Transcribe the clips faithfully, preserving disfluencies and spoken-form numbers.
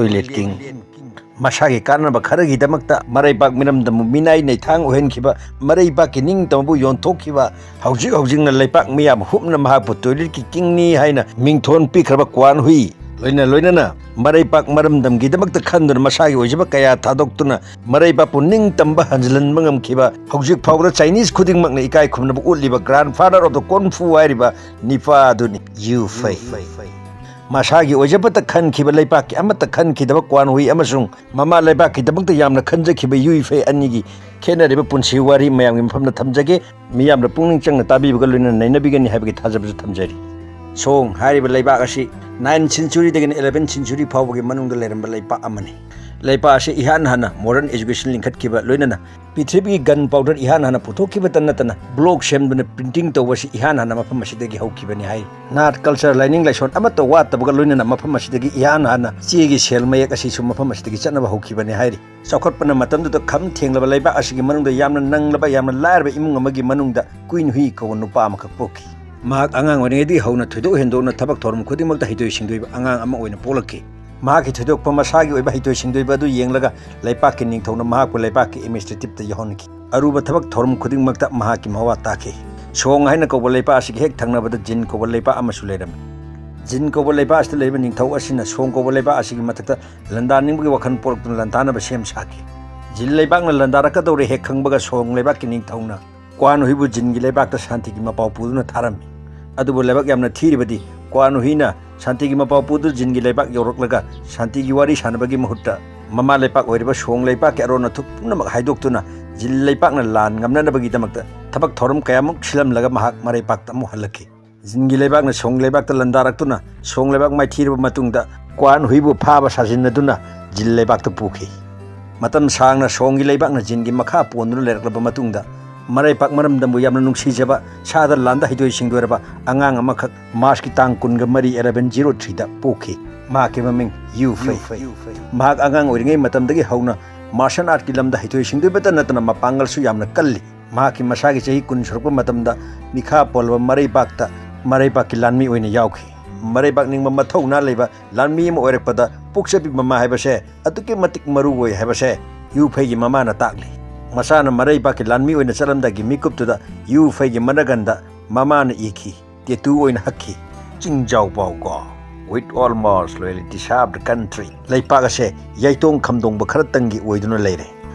Toilet King꯫ ꯃꯁꯥꯒꯤ ꯀꯥꯟꯅꯕ ꯈꯔꯒꯤꯗꯃꯛꯇ ꯃꯔꯩꯕꯥꯛ ꯃꯤꯔꯝꯗꯝꯕꯨ ꯃꯤꯅꯥꯏ ꯅꯩꯊꯥꯡ ꯑꯣꯏꯍꯟꯈꯤꯕ, ꯃꯔꯩꯕꯥꯛꯀꯤ ꯅꯤꯡꯇꯝꯕꯕꯨ ꯌꯣꯟꯊꯣꯛꯈꯤꯕ, ꯍꯧꯖꯤꯛ ꯍꯧꯖꯤꯛꯅ ꯂꯩꯄꯥꯛ ꯃꯤꯌꯥꯝ ꯍꯨꯞꯅ ꯃꯍꯥꯛꯄꯨ Toilet ꯀꯤ king ꯅꯤ ꯍꯥꯏꯅ ꯃꯤꯡꯊꯣꯟ ꯄꯤꯈ꯭ꯔꯕ ꯀ꯭ꯋꯥꯟ ꯍꯨꯏ, ꯂꯣꯏꯅ ꯂꯣꯏꯅꯅ ꯃꯔꯩꯕꯥꯛ ꯃꯔꯝꯗꯝꯒꯤꯗꯃꯛꯇ ꯈꯟꯗꯨꯅ ꯃꯁꯥꯒꯤ ꯑꯣꯏꯖꯕ ꯀꯌꯥ ꯊꯥꯗꯣꯛꯇꯨꯅ ꯃꯔꯩꯕꯥꯛꯄꯨ ꯅꯤꯡꯇꯝꯕ ꯍꯟꯖꯤꯜꯍꯟꯕ ꯉꯝꯈꯤꯕ, ꯍꯧꯖꯤꯛ ꯐꯥꯎꯕꯗ Chinese ꯈꯨꯗꯤꯡꯃꯛꯅ ꯏꯀꯥꯏ ꯈꯨꯝꯅꯕ ꯎꯠꯂꯤꯕ grandfather of the kung fu ꯍꯥꯏꯔꯤꯕ ꯅꯤꯄꯥ ꯑꯗꯨꯅꯤ ꯌꯨ ꯐꯩ꯫ ꯃꯁꯥꯒꯤ ꯑꯣꯏꯖꯕꯇ ꯈꯟꯈꯤꯕ, ꯂꯩꯄꯥꯛꯀꯤ ꯑꯃꯠꯇ ꯈꯟꯈꯤꯗꯕ ꯀ꯭ꯋꯥꯟ ꯍꯨꯏ ꯑꯃꯁꯨꯡ ꯃꯃꯥ ꯂꯩꯕꯥꯛꯀꯤꯗꯃꯛꯇ ꯌꯥꯝꯅ ꯈꯟꯖꯈꯤꯕ ꯌꯨꯏ ꯐꯩ ꯑꯅꯤꯒꯤ ꯈꯦꯠꯅꯔꯤꯕ ꯄꯨꯟꯁꯤ ꯋꯥꯔꯤ ꯃꯌꯥꯝꯒꯤ ꯃꯐꯝꯗ ꯊꯝꯖꯒꯦ꯫ ꯃꯤꯌꯥꯝꯅ ꯄꯨꯛꯅꯤꯡ ꯆꯪꯅ ꯇꯥꯕꯤꯕꯒ ꯂꯣꯏꯅꯅ ꯅꯩꯅꯕꯤꯒꯅꯤ ꯍꯥꯏꯕꯒꯤ ꯊꯥꯖꯕꯁꯨ ꯊꯝꯖꯔꯤ꯫ ꯁꯣꯡ ꯍꯥꯏꯔꯤꯕ ꯂꯩꯕꯥꯛ ꯑꯁꯤ ninth century ꯗꯒꯤꯅ eleventh century ꯐꯥꯎꯕꯒꯤ ꯃꯅꯨꯡꯗ ꯂꯩꯔꯝꯕ ꯂꯩꯄꯥꯛ ꯑꯃꯅꯤ꯫ ꯂꯩꯄꯥꯛ ꯑꯁꯤ ꯏꯍꯥꯟ ꯍꯥꯟꯅ modern education ꯂꯤꯡꯈꯠꯈꯤꯕ, ꯂꯣꯏꯅꯅ ꯄ꯭ꯔꯤꯊꯤꯕꯤꯒꯤ gun powder ꯏꯍꯥꯟ ꯍꯥꯟꯅ ꯄꯨꯊꯣꯛꯈꯤꯕꯇ ꯅꯠꯇꯅ block ꯁꯦꯝꯗꯨꯅ printing ꯇꯧꯕ ꯑꯁꯤ ꯏꯍꯥꯟ ꯍꯥꯟꯅ ꯃꯐꯝ ꯑꯁꯤꯗꯒꯤ ꯍꯧꯈꯤꯕꯅꯤ ꯍꯥꯏ꯫ Art, culture, ꯂꯥꯏꯅꯤꯡ ꯂꯥꯏꯁꯣꯟ ꯑꯃꯠꯇ ꯋꯥꯠꯇꯕꯒ ꯂꯣꯏꯅꯅ ꯃꯐꯝ ꯑꯁꯤꯗꯒꯤ ꯏꯍꯥꯟ ꯍꯥꯟꯅ ꯆꯦꯒꯤ ꯁꯦꯜ ꯃꯌꯦꯛ ꯑꯁꯤꯁꯨ ꯃꯐꯝ ꯑꯁꯤꯗꯒꯤ ꯆꯠꯅꯕ ꯍꯧꯈꯤꯕꯅꯤ ꯍꯥꯏꯔꯤ꯫ ꯆꯥꯎꯈꯠꯄꯅ ꯃꯇꯝꯗꯨꯗ ꯈꯝ ꯊꯦꯡꯂꯕ ꯂꯩꯕꯥꯛ ꯑꯁꯤꯒꯤ ꯃꯅꯨꯡꯗ ꯌꯥꯝꯅ ꯅꯪꯂꯕ, ꯌꯥꯝꯅ ꯂꯥꯏꯔꯕ ꯏꯃꯨꯡ ꯑꯃꯒꯤ ꯃꯅꯨꯡꯗ ꯀꯨꯏꯟ ꯍꯨꯏ ꯀꯧꯕ ꯅꯨꯄꯥ ꯑꯃꯈꯛ ꯄꯣꯛꯈꯤ꯫ ꯃꯍꯥꯛ ꯑꯉꯥꯡ ꯑꯣꯏꯔꯤꯉꯩꯗꯒꯤ ꯍꯧꯅ ꯊꯣꯏꯗꯣꯛ ꯍꯦꯟꯗꯣꯛꯅ ꯊꯕꯛ ꯊꯧꯔꯝ ꯈꯨꯗꯤꯡꯃꯛꯇ ꯍꯩꯊꯣꯏ ꯁꯤꯡꯊꯣꯏꯕ ꯑꯉꯥꯡ ꯑꯃ ꯑꯣꯏꯅ ꯄꯣꯛꯂꯛꯈꯤ꯫ ꯃꯍꯥꯛꯀꯤ ꯊꯣꯏꯗꯣꯛꯄ ꯃꯁꯥꯒꯤ ꯑꯣꯏꯕ ꯍꯩꯊꯣꯏ ꯁꯤꯡꯊꯣꯏꯕ ꯑꯗꯨ ꯌꯦꯡꯂꯒ ꯂꯩꯄꯥꯛꯀꯤ ꯅꯤꯡꯊꯧꯅ ꯃꯍꯥꯛꯄꯨ ꯂꯩꯄꯥꯛꯀꯤ administrative ꯇ ꯌꯧꯍꯟꯈꯤ꯫ ꯑꯔꯨꯕ ꯊꯕꯛ ꯊꯧꯔꯝ ꯈꯨꯗꯤꯡꯃꯛꯇ ꯃꯍꯥꯛꯀꯤ ꯃꯋꯥ ꯇꯥꯈꯤ꯫ ꯁꯣꯡ ꯍꯥꯏꯅ ꯀꯧꯕ ꯂꯩꯄꯥꯛ ꯑꯁꯤꯒꯤ ꯍꯦꯛ ꯊꯪꯅꯕꯗ ꯖꯤꯟ ꯀꯧꯕ ꯂꯩꯄꯥꯛ ꯑꯃꯁꯨ ꯂꯩꯔꯝꯃꯤ꯫ ꯖꯤꯟ ꯀꯧꯕ ꯂꯩꯄꯥꯛ ꯑꯁꯤꯗ ꯂꯩꯕ ꯅꯤꯡꯊꯧ ꯑꯁꯤꯅ ꯁꯣꯡ ꯀꯧꯕ ꯂꯩꯄꯥꯛ ꯑꯁꯤꯒꯤ ꯃꯊꯛꯇ ꯂꯥꯟꯗꯥꯅꯤꯡꯕꯒꯤ ꯋꯥꯈꯜ ꯄꯣꯛꯂꯛꯇꯨꯅ ꯂꯥꯟꯗꯥꯅꯕ ꯁꯦꯝ ꯁꯥꯈꯤ꯫ ꯖꯤꯟ ꯂꯩꯕꯥꯛꯅ ꯂꯥꯟꯗꯥꯔꯛꯀꯗꯧꯔꯦ ꯍꯦꯛ ꯈꯪꯕꯒ ꯁꯣꯡ ꯂꯩꯕꯥꯛꯀꯤ ꯅꯤꯡꯊꯧꯅ ꯀ꯭ꯋꯥꯟ ꯍꯨꯏꯕꯨ ꯖꯤꯟꯒꯤ ꯂꯩꯕꯥꯛꯇ ꯁꯥꯟꯇꯤꯒꯤ ꯃꯄꯥꯎ ꯄꯨꯗꯨꯅ ꯊꯥꯔꯝꯃꯤ꯫ ꯑꯗꯨꯕꯨ ꯂꯥꯏꯕꯛ ꯌꯥꯝꯅ ꯊꯤꯔꯤꯕꯗꯤ, ꯀ꯭ꯋꯥꯟ ꯍꯨꯏꯅ ꯁꯥꯟꯇꯤꯒꯤ ꯃꯄꯥꯎ ꯄꯨꯗꯨꯅ ꯖꯤꯟꯒꯤ ꯂꯩꯕꯥꯛ ꯌꯧꯔꯛꯂꯒ ꯁꯥꯟꯇꯤꯒꯤ ꯋꯥꯔꯤ ꯁꯥꯟꯅꯕꯒꯤ ꯃꯍꯨꯠꯇ ꯃꯃꯥ ꯂꯩꯄꯥꯛ ꯑꯣꯏꯔꯤꯕ ꯁꯣꯡ ꯂꯩꯄꯥꯛꯀꯤ ꯑꯔꯣꯟ ꯑꯊꯨꯞ ꯄꯨꯝꯅꯃꯛ ꯍꯥꯏꯗꯣꯛꯇꯨꯅ ꯖꯤꯟ ꯂꯩꯄꯥꯛꯅ ꯂꯥꯟ ꯉꯝꯅꯅꯕꯒꯤꯗꯃꯛꯇ ꯊꯕꯛ ꯊꯧꯔꯝ ꯀꯌꯥꯃꯨꯛ ꯁꯤꯜꯂꯝꯂꯒ ꯃꯍꯥꯛ ꯃꯔꯩꯄꯥꯛꯇ ꯑꯃꯨꯛ ꯍꯜꯂꯛꯈꯤ꯫ ꯖꯤꯟꯒꯤ ꯂꯩꯕꯥꯛꯅ ꯁꯣꯡ ꯂꯩꯕꯥꯛꯇ ꯂꯥꯟꯗꯥꯔꯛꯇꯨꯅ ꯁꯣꯡ ꯂꯩꯕꯥꯛ ꯃꯥꯏꯊꯤꯔꯕ ꯃꯇꯨꯡꯗ ꯀ꯭ꯋꯥꯟ ꯍꯨꯏꯕꯨ ꯐꯥꯕ ꯁꯥꯖꯤꯟꯅꯗꯨꯅ ꯖꯤꯟ ꯂꯩꯕꯥꯛꯇ ꯄꯨꯈꯤ꯫ ꯃꯇꯝ ꯁꯥꯡꯅ ꯁꯣꯡꯒꯤ ꯂꯩꯕꯥꯛꯅ ꯖꯤꯟꯒꯤ ꯃꯈꯥ ꯄꯣꯟꯗꯨꯅ ꯂꯩꯔꯛꯂꯕ ꯃꯇꯨꯡꯗ ꯃꯔꯩꯄꯥꯛ ꯃꯔꯝꯗꯝꯕꯨ ꯌꯥꯝꯅ ꯅꯨꯡꯁꯤꯖꯕ, ꯁꯥꯗ ꯂꯥꯟꯗ ꯍꯩꯊꯣꯏ ꯁꯤꯡꯊꯣꯏꯔꯕ ꯑꯉꯥꯡ ꯑꯃꯈꯛ ꯃꯥꯔꯆꯀꯤ ꯇꯥꯡ ꯀꯨꯟꯒ ꯃꯔꯤ, eleven zero three ꯗ ꯄꯣꯛꯈꯤ꯫ ꯃꯍꯥꯛꯀꯤ ꯃꯃꯤꯡ ꯌꯨ ꯐꯩ꯫ ꯃꯍꯥꯛ ꯑꯉꯥꯡ ꯑꯣꯏꯔꯤꯉꯩ ꯃꯇꯝꯗꯒꯤ ꯍꯧꯅ martial art ꯀꯤ ꯂꯝꯗ ꯍꯩꯊꯣꯏ ꯁꯤꯡꯊꯣꯏꯕꯇ ꯅꯠꯇꯅ ꯃꯄꯥꯡꯒꯜꯁꯨ ꯌꯥꯝꯅ ꯀꯜꯂꯤ꯫ ꯃꯍꯥꯛꯀꯤ ꯃꯁꯥꯒꯤ ꯆꯍꯤ ꯀꯨꯟ ꯁꯨꯔꯛꯄ ꯃꯇꯝꯗ ꯃꯤꯈꯥ ꯄꯣꯜꯂꯕ ꯃꯔꯩꯕꯥꯛꯇ ꯃꯔꯩꯕꯥꯛꯀꯤ ꯂꯥꯟꯃꯤ ꯑꯣꯏꯅ ꯌꯥꯎꯈꯤ꯫ ꯃꯔꯩꯕꯥꯛ ꯅꯤꯡꯕ ꯃꯊꯧꯅꯥ ꯂꯩꯕ ꯂꯥꯟꯃꯤ ꯑꯃ ꯑꯣꯏꯔꯛꯄꯗ ꯄꯣꯛꯆꯕꯤ ꯃꯃꯥ ꯍꯥꯏꯕꯁꯦ ꯑꯗꯨꯛꯀꯤ ꯃꯇꯤꯛ ꯃꯔꯨ ꯑꯣꯏ ꯍꯥꯏꯕꯁꯦ ꯌꯨꯐꯩꯒꯤ ꯃꯃꯥꯅ ꯇꯥꯛꯂꯤ꯫ ꯃꯆꯥꯅ ꯃꯔꯩꯕꯥꯛꯀꯤ ꯂꯥꯟꯃꯤ ꯑꯣꯏꯅ ꯆꯠꯂꯝꯗꯥꯏꯒꯤ ꯃꯤꯀꯨꯞꯇꯨꯗ ꯌꯨꯐꯩꯒꯤ ꯃꯅꯒꯟꯗ ꯃꯃꯥꯅ ꯏꯈꯤ, ꯇꯦꯇꯨ ꯑꯣꯏꯅ ꯍꯛꯈꯤ꯫ ꯆꯤꯡꯖꯥꯎ ꯄꯥꯎ ꯀꯣ, "With almost loyalty served country." ꯂꯩꯄꯥꯛ ꯑꯁꯦ ꯌꯥꯏꯇꯣꯡ ꯈꯝꯗꯣꯡꯕ ꯈꯔꯇꯪꯒꯤ ꯑꯣꯏꯗꯨꯅ ꯂꯩꯔꯦ꯫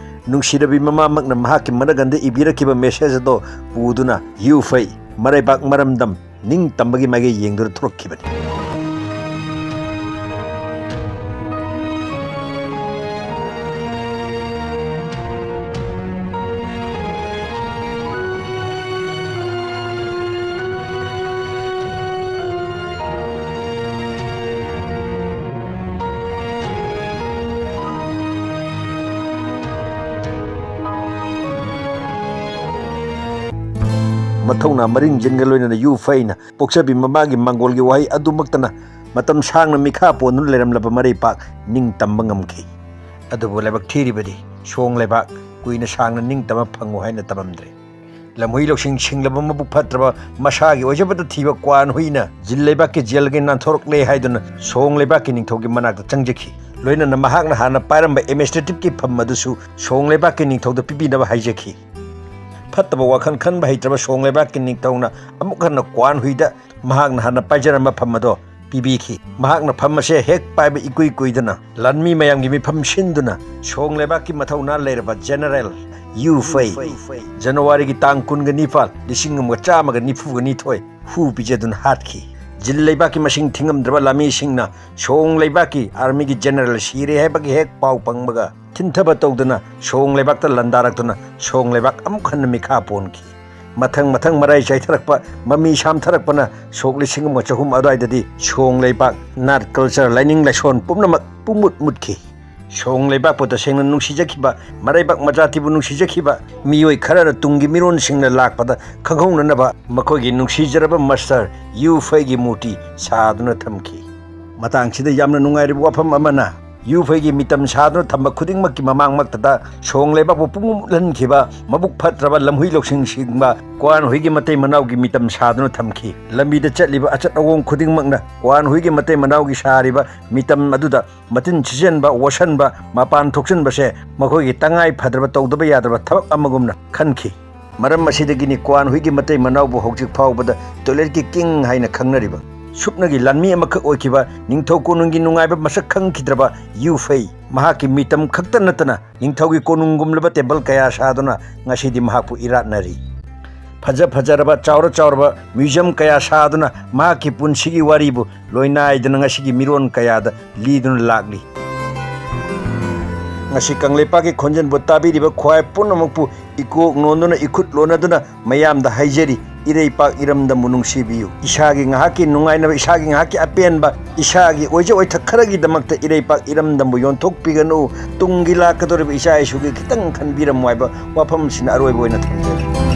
ꯅꯨꯡꯁꯤꯔꯕꯤ ꯃꯃꯥꯃꯛꯅ ꯃꯍꯥꯛꯀꯤ ꯃꯅꯒꯟꯗ ꯏꯕꯤꯔꯛꯈꯤꯕ ꯃꯦꯁꯦꯖ ꯑꯗꯣ ꯄꯨꯗꯨꯅ ꯌꯨꯐꯩ ꯃꯔꯩꯕꯥꯛ ꯃꯔꯝꯗꯝ ꯅꯤꯡꯇꯝꯕꯒꯤ ꯃꯥꯏꯀꯩ ꯌꯦꯡꯗꯨꯅ ꯊꯣꯔꯛꯈꯤꯕꯅꯤ꯫ ꯃꯊꯧꯅꯥ ꯃꯔꯤꯡꯖꯦꯜꯒ ꯂꯣꯏꯅꯅ ꯌꯨꯐꯩꯅ ꯄꯣꯛꯆꯕꯤ ꯃꯃꯥꯒꯤ ꯃꯪꯒꯣꯜꯒꯤ ꯋꯥꯍꯩ ꯑꯗꯨꯃꯛꯇꯅ ꯃꯇꯝ ꯁꯥꯡꯅ ꯃꯤꯈꯥ ꯄꯣꯟꯗꯨꯅ ꯂꯩꯔꯝꯂꯕ ꯃꯔꯩꯄꯥꯛ ꯅꯤꯡꯇꯝꯕ ꯉꯝꯈꯤ꯫ ꯑꯗꯨꯕꯨ ꯂꯥꯏꯕꯛ ꯊꯤꯔꯤꯕꯗꯤ ꯁꯣꯡ ꯂꯩꯕꯥꯛ ꯀꯨꯏꯅ ꯁꯥꯡꯅ ꯅꯤꯡꯇꯝꯕ ꯐꯪꯉꯨ ꯍꯥꯏꯅ ꯇꯝꯃꯝꯗ꯭ꯔꯦ꯫ ꯂꯝꯍꯨꯏ ꯂꯧꯁꯤꯡ ꯁꯤꯡꯂꯕ ꯃꯕꯨꯛ ꯐꯠꯇ꯭ꯔꯕ ꯃꯁꯥꯒꯤ ꯑꯣꯏꯖꯕꯇ ꯊꯤꯕ ꯀ꯭ꯋꯥꯟ ꯍꯨꯏꯅ ꯖꯤꯟ ꯂꯩꯕꯥꯛꯀꯤ ꯖꯦꯜꯒꯤ ꯅꯥꯟꯊꯣꯔꯛꯂꯦ ꯍꯥꯏꯗꯨꯅ ꯁꯣꯡ ꯂꯩꯕꯥꯛꯀꯤ ꯅꯤꯡꯊꯧꯒꯤ ꯃꯅꯥꯛꯇ ꯆꯪꯖꯈꯤ꯫ ꯂꯣꯏꯅꯅ ꯃꯍꯥꯛꯅ ꯍꯥꯟꯅ ꯄꯥꯏꯔꯝꯕ ꯑꯦꯗꯃꯤꯅꯤꯁꯇ꯭ꯔꯦꯇꯤꯚꯀꯤ ꯐꯝ ꯑꯗꯨꯁꯨ ꯁꯣꯡ ꯂꯩꯕꯥꯛꯀꯤ ꯅꯤꯡꯊꯧꯗ ꯄꯤꯕꯤꯅꯕ ꯍꯥꯏꯖꯈꯤ꯫ ꯐꯠꯇꯕ ꯋꯥꯈꯜ ꯈꯟꯕ ꯍꯩꯇ꯭ꯔꯕ ꯁꯣꯡ ꯂꯩꯕꯥꯛꯀꯤ ꯅꯤꯡꯊꯧꯅ ꯑꯃꯨꯛ ꯍꯟꯅ ꯀ꯭ꯋꯥꯟ ꯍꯨꯏꯗ ꯃꯍꯥꯛꯅ ꯍꯥꯟꯅ ꯄꯥꯏꯖꯔꯝꯕ ꯐꯝ ꯑꯗꯣ ꯄꯤꯕꯤꯈꯤ꯫ ꯃꯍꯥꯛꯅ ꯐꯝ ꯑꯁꯦ ꯍꯦꯛ ꯄꯥꯏꯕ ꯏꯀꯨꯏ ꯀꯨꯏꯗꯅ ꯂꯥꯟꯃꯤ ꯃꯌꯥꯝꯒꯤ ꯃꯤꯐꯝ ꯁꯤꯟꯗꯨꯅ ꯁꯣꯡ ꯂꯩꯕꯥꯛꯀꯤ ꯃꯊꯧꯅꯥ ꯂꯩꯔꯕ ꯖꯦꯅꯔꯦꯜ ꯌꯨ ꯐꯩ ꯖꯅꯋꯥꯔꯤꯒꯤ ꯇꯥꯡ ꯀꯨꯟꯒ ꯅꯤꯄꯥꯜ, ꯂꯤꯁꯤꯡ ꯑꯃꯒ ꯆꯥꯝꯃꯒ ꯅꯤꯐꯨꯒ ꯅꯤꯊꯣꯏ ꯍꯨ ꯄꯤꯖꯗꯨꯅ ꯍꯥꯠꯈꯤ꯫ ꯖꯤꯟ ꯂꯩꯕꯥꯛꯀꯤ ꯃꯁꯤꯡ ꯊꯤꯉꯝꯗ꯭ꯔꯕ ꯂꯥꯟꯃꯤꯁꯤꯡꯅ ꯁꯣꯡ ꯂꯩꯕꯥꯛꯀꯤ ꯑꯥꯔꯃꯤꯒꯤ ꯖꯦꯅꯔꯦꯜ ꯁꯤꯔꯦ ꯍꯥꯏꯕꯒꯤ ꯍꯦꯛ ꯄꯥꯎ ꯐꯪꯕꯒ ꯊꯤꯟꯊꯕ ꯇꯧꯗꯨꯅ ꯁꯣꯡ ꯂꯩꯕꯥꯛꯇ ꯂꯥꯟꯗꯥꯔꯛꯇꯨꯅ ꯁꯣꯡ ꯂꯩꯕꯥꯛ ꯑꯃꯨꯛ ꯍꯟꯅ ꯃꯤꯈꯥ ꯄꯣꯟꯈꯤ꯫ ꯃꯊꯪ ꯃꯊꯪ ꯃꯔꯥꯏ ꯆꯥꯏꯊꯔꯛꯄ, ꯃꯃꯤ ꯁꯥꯝꯊꯔꯛꯄꯅ ꯁꯣꯛ ꯂꯤꯁꯤꯡ ꯑꯃ ꯆꯍꯨꯝ ꯑꯗꯨꯋꯥꯏꯗꯗꯤ ꯁꯣꯡ ꯂꯩꯕꯥꯛ, ꯅꯥꯠ ꯀꯜꯆꯔ, ꯂꯥꯏꯅꯤꯡ ꯂꯥꯏꯁꯣꯟ ꯄꯨꯝꯅꯃꯛ ꯄꯨꯝꯃꯨꯠ ꯃꯨꯠꯈꯤ꯫ ꯁꯣꯡ ꯂꯩꯕꯥꯛꯄꯨ ꯇꯁꯦꯡꯅ ꯅꯨꯡꯁꯤꯖꯈꯤꯕ, ꯃꯔꯩꯕꯥꯛ ꯃꯆꯥ ꯊꯤꯕꯨ ꯅꯨꯡꯁꯤꯖꯈꯤꯕ ꯃꯤꯑꯣꯏ ꯈꯔꯅ ꯇꯨꯡꯒꯤ ꯃꯤꯔꯣꯟꯁꯤꯡꯅ ꯂꯥꯛꯄꯗ ꯈꯪꯍꯧꯅꯅꯕ ꯃꯈꯣꯏꯒꯤ ꯅꯨꯡꯁꯤꯖꯔꯕ ꯃꯥꯁꯇꯔ ꯌꯨ ꯐꯩꯒꯤ ꯃꯨꯔꯇꯤ ꯁꯥꯗꯨꯅ ꯊꯝꯈꯤ꯫ ꯃꯇꯥꯡꯁꯤꯗ ꯌꯥꯝꯅ ꯅꯨꯡꯉꯥꯏꯔꯤꯕ ꯋꯥꯐꯝ ꯑꯃꯅ, ꯌꯨ ꯐꯩꯒꯤ ꯃꯤꯇꯝ ꯁꯥꯗꯨꯅ ꯊꯝꯕ ꯈꯨꯗꯤꯡꯃꯛꯀꯤ ꯃꯃꯥꯡꯃꯛꯇꯗ ꯁꯣꯡ ꯂꯩꯕꯥꯛꯄꯨ ꯄꯨꯡꯃꯨꯠ ꯃꯨꯠꯍꯟꯈꯤꯕ, ꯃꯕꯨꯛ ꯐꯠꯇ꯭ꯔꯕ ꯂꯝꯍꯨꯏ ꯂꯧꯁꯤꯡ ꯁꯤꯡꯕ ꯀ꯭ꯋꯥꯟ ꯍꯨꯏꯒꯤ ꯃꯇꯩ ꯃꯅꯥꯎꯒꯤ ꯃꯤꯇꯝ ꯁꯥꯗꯨꯅ ꯊꯝꯈꯤ꯫ ꯂꯝꯕꯤꯗ ꯆꯠꯂꯤꯕ ꯑꯆꯠ ꯑꯋꯣꯡ ꯈꯨꯗꯤꯡꯃꯛꯅ ꯀ꯭ꯋꯥꯟ ꯍꯨꯏꯒꯤ ꯃꯇꯩ ꯃꯅꯥꯎꯒꯤ ꯁꯥꯔꯤꯕ ꯃꯤꯇꯝ ꯑꯗꯨꯗ ꯃꯇꯤꯟ ꯁꯤꯖꯤꯟꯕ, ꯑꯣꯠꯁꯟꯕ, ꯃꯄꯥꯟ ꯊꯣꯛꯆꯤꯟꯕꯁꯦ ꯃꯈꯣꯏꯒꯤ ꯇꯉꯥꯏ ꯐꯗ꯭ꯔꯕ, ꯇꯧꯗꯕ ꯌꯥꯗ꯭ꯔꯕ ꯊꯕꯛ ꯑꯃꯒꯨꯝꯅ ꯈꯟꯈꯤ꯫ ꯃꯔꯝ ꯑꯁꯤꯗꯒꯤꯅꯤ ꯀ꯭ꯋꯥꯟ ꯍꯨꯏꯒꯤ ꯃꯇꯩ ꯃꯅꯥꯎꯕꯨ ꯍꯧꯖꯤꯛ ꯐꯥꯎꯕꯗ toilet ꯀꯤ king ꯍꯥꯏꯅ ꯈꯪꯅꯔꯤꯕ꯫ ꯁꯨꯞꯅꯒꯤ ꯂꯥꯟꯃꯤ ꯑꯃꯈꯛ ꯑꯣꯏꯈꯤꯕ ꯅꯤꯡꯊꯧ ꯀꯣꯅꯨꯡꯒꯤ ꯅꯨꯡꯉꯥꯏꯕ ꯃꯁꯛ ꯈꯪꯈꯤꯗ꯭ꯔꯕ ꯌꯨ ꯐꯩ, ꯃꯍꯥꯛꯀꯤ ꯃꯤꯇꯝ ꯈꯛꯇ ꯅꯠꯇꯅ ꯅꯤꯡꯊꯧꯒꯤ ꯀꯣꯅꯨꯡꯒꯨꯝꯂꯕ table ꯀꯌꯥ ꯁꯥꯗꯨꯅ ꯉꯁꯤꯗꯤ ꯃꯍꯥꯛꯄꯨ ꯏꯔꯥꯠꯅꯔꯤ꯫ ꯐꯖ ꯐꯖꯔꯕ, ꯆꯥꯎꯔ ꯆꯥꯎꯔꯕ museum ꯀꯌꯥ ꯁꯥꯗꯨꯅ ꯃꯍꯥꯛꯀꯤ ꯄꯨꯟꯁꯤꯒꯤ ꯋꯥꯔꯤꯕꯨ ꯂꯣꯏꯅꯥꯏꯗꯅ ꯉꯁꯤꯒꯤ ꯃꯤꯔꯣꯟ ꯀꯌꯥꯗ ꯂꯤꯗꯨꯅ ꯂꯥꯛꯂꯤ꯫ ꯉꯁꯤ ꯀꯪꯂꯩꯄꯥꯛꯀꯤ ꯈꯣꯟꯖꯦꯜꯕꯨ ꯇꯥꯕꯤꯔꯤꯕ ꯈ꯭ꯋꯥꯏ ꯄꯨꯝꯅꯃꯛꯄꯨ ꯏꯀꯣꯛ ꯅꯣꯟꯗꯨꯅ, ꯏꯈꯨꯠ ꯂꯣꯟꯅꯗꯨꯅ ꯃꯌꯥꯝꯗ ꯍꯥꯏꯖꯔꯤ, ꯏꯔꯩꯄꯥꯛ ꯏꯔꯝꯗꯝꯕꯨ ꯅꯨꯡꯁꯤꯕꯤꯌꯨ꯫ ꯏꯁꯥꯒꯤ ꯉꯥꯏꯍꯥꯛꯀꯤ ꯅꯨꯡꯉꯥꯏꯅꯕ, ꯏꯁꯥꯒꯤ ꯉꯥꯏꯍꯥꯛꯀꯤ ꯑꯄꯦꯟꯕ, ꯏꯁꯥꯒꯤ ꯑꯣꯏꯖ ꯑꯣꯏꯊꯛ ꯈꯔꯒꯤꯗꯃꯛꯇ ꯏꯔꯩꯄꯥꯛ ꯏꯔꯝꯗꯝꯕꯨ ꯌꯣꯟꯊꯣꯛꯄꯤꯒꯅꯨ꯫ ꯇꯨꯡꯒꯤ ꯂꯥꯛꯀꯗꯧꯔꯤꯕ ꯏꯆꯥ ꯏꯁꯨꯒꯤ ꯈꯤꯇꯪ ꯈꯟꯕꯤꯔꯝꯃꯨ ꯍꯥꯏꯕ ꯋꯥꯐꯝꯁꯤꯅ ꯑꯔꯣꯏꯕ ꯑꯣꯏꯅ ꯊꯝꯖꯔꯤ꯫